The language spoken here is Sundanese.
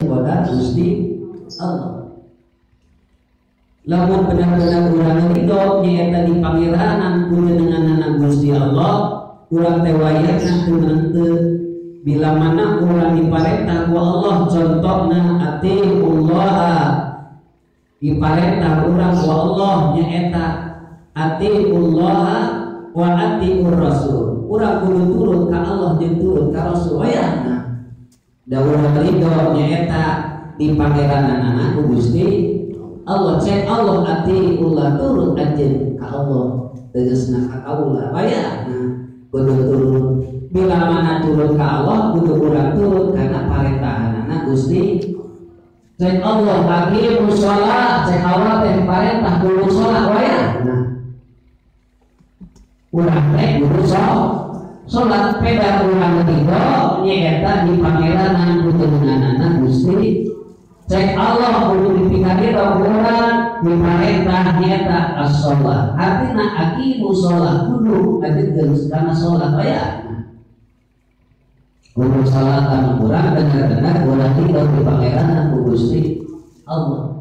qadar Gusti Allah. Lamun benar-benar urang ridho nyaeta di pangeranan ku jenenganana Gusti Allah, urang teh wayahna teu henteu. Bila mana urang diparentah ku Allah, contohna atiullah, diparentah urang ku Allah nyaeta atiullah wa atiur rasul, urang kudu turut ka Allah jeung turut ka Rasul. Wayahna da urang ridho nyaeta di pangerananana ku Gusti Allah. Cek Allah atiullah, turut anjeun ka Allah tegasna ka kaula. Wayahna kudu turut. Bila mana turut ka Allah kudu urang turut karena parentahanana Gusti. Cek Allah aqimus shalah, cek Allah teh parentah kudu salat. Wayahna urang teh kudu salat. Peda urang ridho nyaeta di pangeranan ku jenenganana Gusti. Cek Allah kudu dipikaridho urang diparentah nyaeta as-shalah, artina aqimus shalah, kudu ngajegeus kana salat. Wayahna kudu salat kana urang benar-benar urang ridho di pangeranan ku Gusti Allah.